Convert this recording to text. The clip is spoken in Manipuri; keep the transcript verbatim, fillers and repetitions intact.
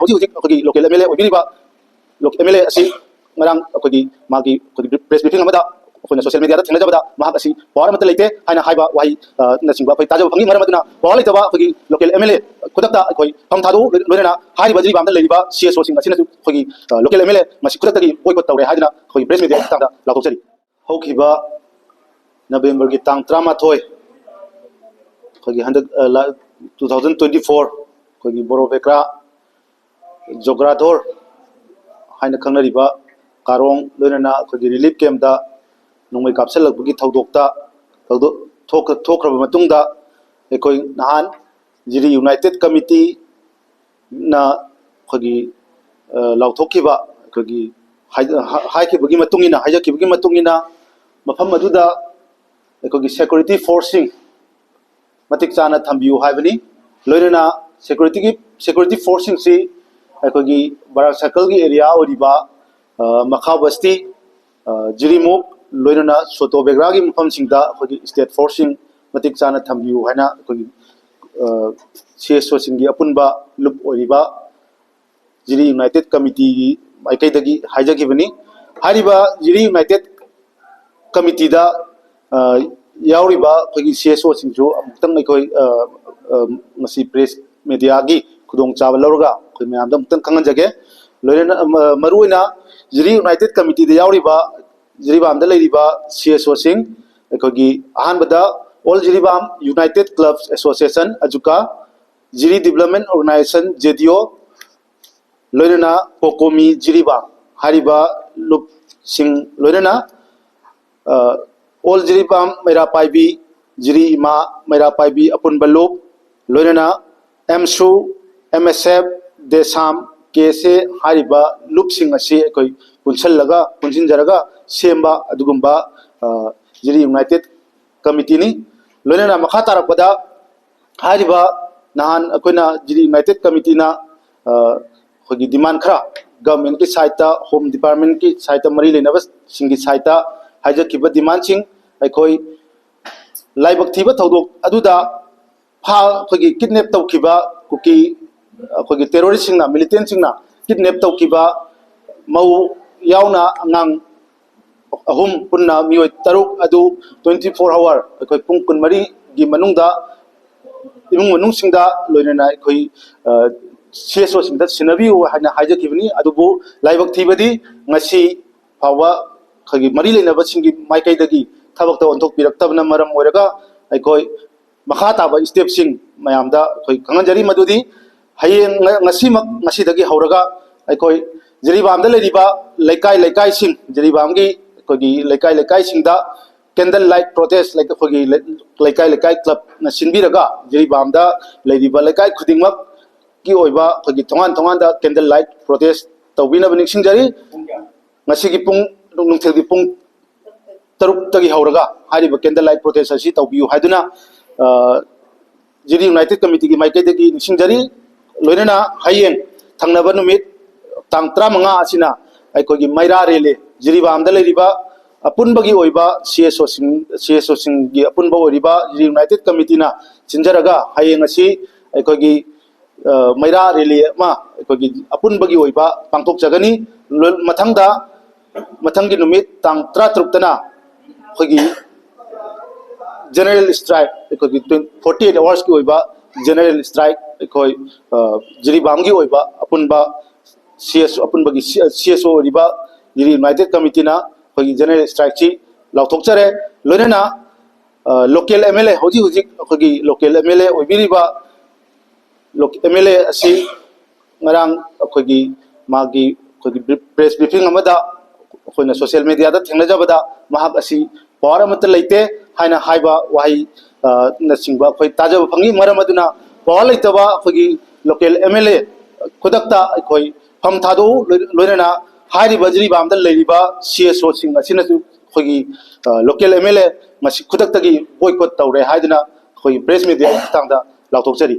ꯍꯧꯖꯤꯛ ꯍꯧꯖꯤꯛ ꯑꯩꯈꯣꯏꯒꯤ local M L A ꯑꯣꯏꯕꯤꯔꯤꯕ local M L A ꯑꯁꯤ ꯉꯔꯥꯡ ꯑꯩꯈꯣꯏꯒꯤ ꯃꯥꯒꯤ ꯑꯩꯈꯣꯏꯒꯤ press briefing ꯑꯃꯗ ꯑꯩꯈꯣꯏꯅ social media ꯗ ꯊꯦꯡꯅꯖꯕꯗ ꯃꯍꯥꯛ ꯑꯁꯤ power ꯑꯃꯠꯇ ꯂꯩꯇꯦ ꯍꯥꯏꯅ ꯍꯥꯏꯕ ꯋꯥꯍꯩ, ꯑ, ꯅꯆꯤꯡꯕ ꯑꯩꯈꯣꯏ ꯇꯥꯖꯕ ꯐꯪꯉꯤ꯫ ꯃꯔꯝ ꯑꯗꯨꯅ power ꯂꯩꯇꯕ ꯑꯩꯈꯣꯏꯒꯤ local M L A ꯈꯨꯗꯛꯇ ꯑꯩꯈꯣꯏ ꯐꯝ ꯊꯥꯗꯣꯛꯎ, ꯂꯣꯏꯅꯅ ꯍꯥꯏꯔꯤꯕ ꯖꯤꯔꯤꯕꯥꯝꯗ ꯂꯩꯔꯤꯕ C S O ꯁꯤꯡ ꯑꯁꯤꯅꯁꯨ ꯑꯩꯈꯣꯏꯒꯤ, ꯑ, local M L A ꯃꯁꯤ ꯈꯨꯗꯛꯇꯒꯤ boycott ꯇꯧꯔꯦ ꯍꯥꯏꯗꯨꯅ ꯑꯩꯈꯣꯏ press media ꯒꯤ ꯈꯨꯠꯊꯥꯡꯗ ꯂꯥꯎꯊꯣꯛꯆꯔꯤ꯫ ꯍꯧꯈꯤꯕ November ꯒꯤ ꯇꯥꯡ ꯇꯔꯥꯃꯥꯊꯣꯏ, ꯑꯩꯈꯣꯏꯒꯤ ꯍꯟꯗꯛ, ꯑ, ꯂꯥ-, two thousand twenty four, ꯑꯩꯈꯣꯏꯒꯤ ꯕꯣꯔꯣ ꯕꯦꯀ꯭ꯔꯥ ꯖꯣꯒ꯭ꯔꯥꯙꯣꯔ ꯍꯥꯏꯅ ꯈꯪꯅꯔꯤꯕ ꯀꯥꯔꯣꯡ ꯂꯣꯏꯅꯅ ꯑꯩꯈꯣꯏꯒꯤ relief camp ꯇ ꯅꯣꯡꯃꯩ ꯀꯥꯞꯁꯤꯜꯂꯛꯄꯒꯤ ꯊꯧꯗꯣꯛꯇ, ꯊꯧꯗꯣꯛ ꯊꯣꯛꯈ꯭ꯔ-, ꯊꯣꯛꯈ꯭ꯔꯕ ꯃꯇꯨꯡꯗ ꯑꯩꯈꯣꯏ ꯅꯍꯥꯟ ꯖꯤꯔꯤ United Committee ꯅ ꯑꯩꯈꯣꯏꯒꯤ, ꯑ, ꯂꯥꯎꯊꯣꯛꯈꯤꯕ, ꯑꯩꯈꯣꯏꯒꯤ ꯍꯥꯏ-, ꯍꯥ-, ꯍꯥꯏꯈꯤꯕꯒꯤ ꯃꯇꯨꯡ ꯏꯟꯅ, ꯍꯥꯏꯖꯈꯤꯕꯒꯤ ꯃꯇꯨꯡ ꯏꯟꯅ ꯃꯐꯝ ꯑꯗꯨꯗ ꯑꯩꯈꯣꯏꯒꯤ security force ꯁꯤꯡ ꯃꯇꯤꯛ ꯆꯥꯅ ꯊꯝꯕꯤꯌꯨ ꯍꯥꯏꯕꯅꯤ꯫ ꯂꯣꯏꯅꯅ security ꯒꯤ, security force ꯁꯤꯡꯁꯤ ꯑꯩꯈꯣꯏꯒꯤ ꯕꯔꯥꯛ circle ꯒꯤ area ꯑꯣꯏꯔꯤꯕ, ꯑ, ꯃꯈꯥ ꯕꯁꯇꯤ, ꯑ, ꯖꯤꯔꯤꯃꯨꯛ, ꯂꯣꯏꯅꯅ ꯁꯣꯇꯣ ꯕꯦꯒ꯭ꯔꯥꯒꯤ ꯃꯐꯝꯁꯤꯡꯗ ꯑꯩꯈꯣꯏꯒꯤ state force ꯁꯤꯡ ꯃꯇꯤꯛ ꯆꯥꯅ ꯊꯝꯕꯤꯌꯨ ꯍꯥꯏꯅ ꯑꯩꯈꯣꯏꯒꯤ, ꯑ, C S O ꯁꯤꯡꯒꯤ ꯑꯄꯨꯟꯕ ꯂꯨꯞ ꯑꯣꯏꯔꯤꯕ ꯖꯤꯔꯤ United Committee ꯒꯤ ꯃꯥꯏꯀꯩꯗꯒꯤ ꯍꯥꯏꯖꯈꯤꯕꯅꯤ꯫ ꯍꯥꯏꯔꯤꯕ ꯖꯤꯔꯤ United Committee ꯗ, ꯑ, ꯌꯥꯎꯔꯤꯕ ꯑꯩꯈꯣꯏꯒꯤ C S O ꯁꯤꯡꯁꯨ ꯑꯃꯨꯛꯇꯪ ꯑꯩꯈꯣꯏ, ꯑ, ꯑ, ꯉꯁꯤ press media ꯒꯤ ꯈꯨꯗꯣꯡꯆꯥꯕ ꯂꯧꯔꯒ ꯑꯩꯈꯣꯏ ꯃꯌꯥꯝꯗ ꯑꯃꯨꯛꯇꯪ ꯈꯪꯍꯟꯖꯒꯦ꯫ ꯂꯣꯏꯅꯅ, ꯑ, ꯃ-, ꯃꯔꯨꯑꯣꯏꯅ ꯖꯤꯔꯤ United Committee ꯗ ꯌꯥꯎꯔꯤꯕ ꯖꯤꯔꯤꯕꯥꯝꯗ ꯂꯩꯔꯤꯕ C S O ꯁꯤꯡ, ꯑꯩꯈꯣꯏꯒꯤ ꯑꯍꯥꯟꯕꯗ All Jiribam United Clubs Association, ꯑꯖꯨꯀꯥ, ꯖꯤꯔꯤ Development Organisation, ꯖꯦꯗꯤꯑꯣ, ꯂꯣꯏꯅꯅ ꯀꯣꯀꯣꯃꯤ ꯖꯤꯔꯤꯕꯥꯝ ꯍꯥꯏꯔꯤꯕ ꯂꯨꯞꯁꯤꯡ ꯂꯣꯏꯅꯅ, ꯑ, All Jiribam ꯃꯩꯔꯥ ꯄꯥꯏꯕꯤ, ꯖꯤꯔꯤ ꯏꯃꯥ ꯃꯩꯔꯥ ꯄꯥꯏꯕꯤ ꯑꯄꯨꯟꯕ ꯂꯨꯞ, ꯂꯣꯏꯅꯅ ꯑꯦꯝꯁꯨ, M S F, ꯗꯦꯁꯥꯝ, ꯀꯦ ꯑꯦꯁ ꯑꯦ ꯍꯥꯏꯔꯤꯕ ꯂꯨꯞꯁꯤꯡ ꯑꯁꯤ ꯑꯩꯈꯣꯏ ꯄꯨꯟꯁꯤꯜꯂꯒ, ꯄꯨꯟꯁꯤꯟꯖꯔꯒ ꯁꯦꯝꯕ ꯑꯗꯨꯒꯨꯝꯕ, ꯑ, ꯖꯤꯔꯤ United Committee ꯅꯤ꯫ ꯂꯣꯏꯅꯅ ꯃꯈꯥ ꯇꯥꯔꯛꯄꯗ ꯍꯥꯏꯔꯤꯕ ꯅꯍꯥꯟ ꯑꯩꯈꯣꯏꯅ ꯖꯤꯔꯤ United Committee ꯅ, ꯑ, ꯑꯩꯈꯣꯏꯒꯤ demand ꯈꯔ government ꯀꯤ side ꯇ, Home Department ꯀꯤ side ꯇ, ꯃꯔꯤ ꯂꯩꯅꯕꯁꯤꯡꯒꯤ side ꯇ ꯍꯥꯏꯖꯈꯤꯕ demand ꯁꯤꯡ, ꯑꯩꯈꯣꯏ ꯂꯥꯏꯕꯛ ꯊꯤꯕ ꯊꯧꯗꯣꯛ ꯑꯗꯨꯗ ꯐꯥ-, ꯑꯩꯈꯣꯏꯒꯤ kidnap ꯇꯧꯈꯤꯕ ꯀꯨꯀꯤ ꯑꯩꯈꯣꯏꯒꯤ ꯇꯦꯔꯣꯔꯤꯁꯁꯤꯡꯅ, ꯃꯤꯂꯤꯇꯦꯟꯁꯤꯡꯅ ꯀꯤꯗꯅꯦꯞ ꯇꯧꯈꯤꯕ ꯃꯧ ꯌꯥꯎꯅ ꯑꯉꯥꯡ ꯑꯍꯨꯝ, ꯄꯨꯟꯅ ꯃꯤꯑꯣꯏ ꯇꯔꯨꯛ ꯑꯗꯨ ꯇ꯭ꯋꯦꯟꯇꯤ ꯐꯣꯔ ꯑꯋꯥꯔ, ꯑꯩꯈꯣꯏ ꯄꯨꯡ ꯀꯨꯟꯃꯔꯤꯒꯤ ꯃꯅꯨꯡꯗ ꯏꯃꯨꯡ ꯃꯅꯨꯡꯁꯤꯡꯗ, ꯂꯣꯏꯅꯅ ꯑꯩꯈꯣꯏ ꯁꯤ ꯑꯦꯁ ꯑꯣꯁꯤꯡꯗ ꯁꯤꯟꯅꯕꯤꯌꯨ ꯍꯥꯏꯅ ꯍꯥꯏꯖꯈꯤꯕꯅꯤ꯫ ꯑꯗꯨꯕꯨ ꯂꯥꯏꯕꯛ ꯊꯤꯕꯗꯤ ꯉꯁꯤ ꯐꯥꯎꯕ ꯑꯩꯈꯣꯏꯒꯤ ꯃꯔꯤ ꯂꯩꯅꯕꯁꯤꯡꯒꯤ ꯃꯥꯏꯀꯩꯗꯒꯤ ꯊꯕꯛꯇ ꯑꯣꯟꯊꯣꯛꯄꯤꯔꯛꯇꯕꯅ ꯃꯔꯝ ꯑꯣꯏꯔꯒ ꯑꯩꯈꯣꯏ ꯃꯈꯥ ꯇꯥꯕ ꯏꯁꯇꯦꯞꯁꯤꯡ ꯃꯌꯥꯝꯗ ꯑꯩꯈꯣꯏ ꯈꯪꯍꯟꯖꯔꯤ꯫ ꯃꯗꯨꯗꯤ ꯍꯌꯦꯡ ꯉ-, ꯉꯁꯤꯃꯛ, ꯉꯁꯤꯗꯒꯤ ꯍꯧꯔꯒ ꯑꯩꯈꯣꯏ ꯖꯤꯔꯤꯕꯥꯝꯗ ꯂꯩꯔꯤꯕ ꯂꯩꯀꯥꯏ ꯂꯩꯀꯥꯏꯁꯤꯡ, ꯖꯤꯔꯤꯕꯥꯝꯒꯤ ꯑꯩꯈꯣꯏꯒꯤ ꯂꯩꯀꯥꯏ ꯂꯩꯀꯥꯏꯁꯤꯡꯗ candle light protest, ꯑꯩꯈꯣꯏꯒꯤ ꯂꯩ-, ꯂꯩꯀꯥꯏ ꯂꯩꯀꯥꯏ ꯀ꯭ꯂꯕꯅ ꯁꯤꯟꯕꯤꯔꯒ ꯖꯤꯔꯤꯕꯥꯝꯗ ꯂꯩꯔꯤꯕ ꯂꯩꯀꯥꯏ ꯈꯨꯗꯤꯡꯃꯛꯀꯤ ꯑꯣꯏꯕ ꯑꯩꯈꯣꯏꯒꯤ ꯊꯣꯡꯒꯥꯟ ꯊꯣꯡꯒꯥꯟꯗ candle light protest ꯇꯧꯕꯤꯅꯕ ꯅꯤꯡꯁꯤꯡꯖꯔꯤ꯫ ꯉꯁꯤꯒꯤ ꯄꯨꯡ, ꯅꯨꯡꯊꯤꯜꯒꯤ ꯄꯨꯡ ꯇꯔꯨꯛꯇꯒꯤ ꯍꯧꯔꯒ ꯍꯥꯏꯔꯤꯕ candle light protest ꯑꯁꯤ ꯇꯧꯕꯤꯌꯨ ꯍꯥꯏꯗꯨꯅ, ꯑ, ꯖꯤꯔꯤ ꯌꯨꯅꯥꯏꯇꯦꯠ ꯀꯃꯤꯇꯤꯒꯤ ꯃꯥꯏꯀꯩꯗꯒꯤ ꯅꯤꯡꯁꯤꯡꯖꯔꯤ꯫ ꯂꯣꯏꯅꯅ ꯍꯌꯦꯡ ꯊꯪꯅꯕ ꯅꯨꯃꯤꯠ ꯇꯥꯡ ꯇꯔꯥꯃꯉꯥ ꯑꯁꯤꯅ ꯑꯩꯈꯣꯏꯒꯤ ꯃꯩꯔꯥ ꯔꯦꯂꯤ, ꯖꯤꯔꯤꯕꯥꯝꯗ ꯂꯩꯔꯤꯕ ꯑꯄꯨꯟꯕꯒꯤ ꯑꯣꯏꯕ ꯁꯤ ꯑꯦꯁ ꯑꯣꯁꯤꯡ, ꯁꯤ ꯑꯦꯁ ꯑꯣꯁꯤꯡꯒꯤ ꯑꯄꯨꯟꯕ ꯑꯣꯏꯔꯤꯕ ꯖꯤꯔꯤ ꯌꯨꯅꯥꯏꯇꯦꯠ ꯀꯃꯤꯇꯤꯅ ꯁꯤꯟꯖꯔꯒ ꯍꯌꯦꯡ ꯑꯁꯤ ꯑꯩꯈꯣꯏꯒꯤ, ꯑ, ꯃꯩꯔꯥ ꯔꯦꯂꯤ ꯑꯃ ꯑꯩꯈꯣꯏꯒꯤ ꯑꯄꯨꯟꯕꯒꯤ ꯑꯣꯏꯕ ꯄꯥꯡꯊꯣꯛꯆꯒꯅꯤ꯫ ꯂꯣꯏ-, ꯃꯊꯪꯗ, ꯃꯊꯪꯒꯤ ꯅꯨꯃꯤꯠ ꯇꯥꯡ ꯇꯔꯥꯇꯔꯨꯛꯇꯅ ꯑꯩꯈꯣꯏꯒꯤ general strike, ꯑꯩꯈꯣꯏꯒꯤ ꯇ꯭ꯋꯦꯟ-, forty eight hours ꯀꯤ ꯑꯣꯏꯕ general strike ꯑꯩꯈꯣꯏ, ꯑ, ꯖꯤꯔꯤꯕꯥꯝꯒꯤ ꯑꯣꯏꯕ ꯑꯄꯨꯟꯕ ꯁꯤ ꯑꯦꯁ, ꯑꯄꯨꯟꯕꯒꯤ ꯁꯤ-, ꯁꯤ ꯑꯦꯁ ꯑꯣ ꯑꯣꯏꯔꯤꯕ ꯖꯤꯔꯤ ꯌꯨꯅꯥꯏꯇꯦꯠ ꯀꯃꯤꯇꯤꯅ ꯑꯩꯈꯣꯏꯒꯤ general strike ꯁꯤ ꯂꯥꯎꯊꯣꯛꯆꯔꯦ꯫ ꯂꯣꯏꯅꯅ, ꯑ, local M L A, ꯍꯧꯖꯤꯛ ꯍꯧꯖꯤꯛ ꯑꯩꯈꯣꯏꯒꯤ local M L A ꯑꯣꯏꯕꯤꯔꯤꯕ log-, M L A ꯑꯁꯤ ꯉꯔꯥꯡ ꯑꯩꯈꯣꯏꯒꯤ ꯃꯥꯒꯤ ꯑꯩꯈꯣꯏꯒꯤ ꯕ꯭ꯔꯤ-, press briefing ꯑꯃꯗ ꯑꯩꯈꯣꯏꯅ social media ꯗ ꯊꯦꯡꯅꯖꯕꯗ ꯃꯍꯥꯛ ꯑꯁꯤ power ꯑꯃꯠꯇ ꯂꯩꯇꯦ ꯍꯥꯏꯅ ꯍꯥꯏꯕ ꯋꯥꯍꯩ, ꯑ, ꯅꯆꯤꯡꯕ ꯑꯩꯈꯣꯏ ꯇꯥꯖꯕ ꯐꯪꯉꯤ꯫ ꯃꯔꯝ ꯑꯗꯨꯅ power ꯂꯩꯇꯕ ꯑꯩꯈꯣꯏꯒꯤ local M L A ꯈꯨꯗꯛꯇ ꯑꯩꯈꯣꯏ ꯐꯝ ꯊꯥꯗꯣꯛꯎ, ꯂꯣꯏ-, ꯂꯣꯏꯅꯅ ꯍꯥꯏꯔꯤꯕ ꯖꯤꯔꯤꯕꯥꯝꯗ ꯂꯩꯔꯤꯕ C S O ꯁꯤꯡ ꯑꯁꯤꯅꯁꯨ ꯑꯩꯈꯣꯏꯒꯤ, ꯑ, local M L A ꯃꯁꯤ ꯈꯨꯗꯛꯇꯒꯤ boycott ꯇꯧꯔꯦ ꯍꯥꯏꯗꯨꯅ ꯑꯩꯈꯣꯏꯒꯤ press media ꯒꯤ ꯈꯨꯠꯊꯥꯡꯗ ꯂꯥꯎꯊꯣꯛꯆꯔꯤ꯫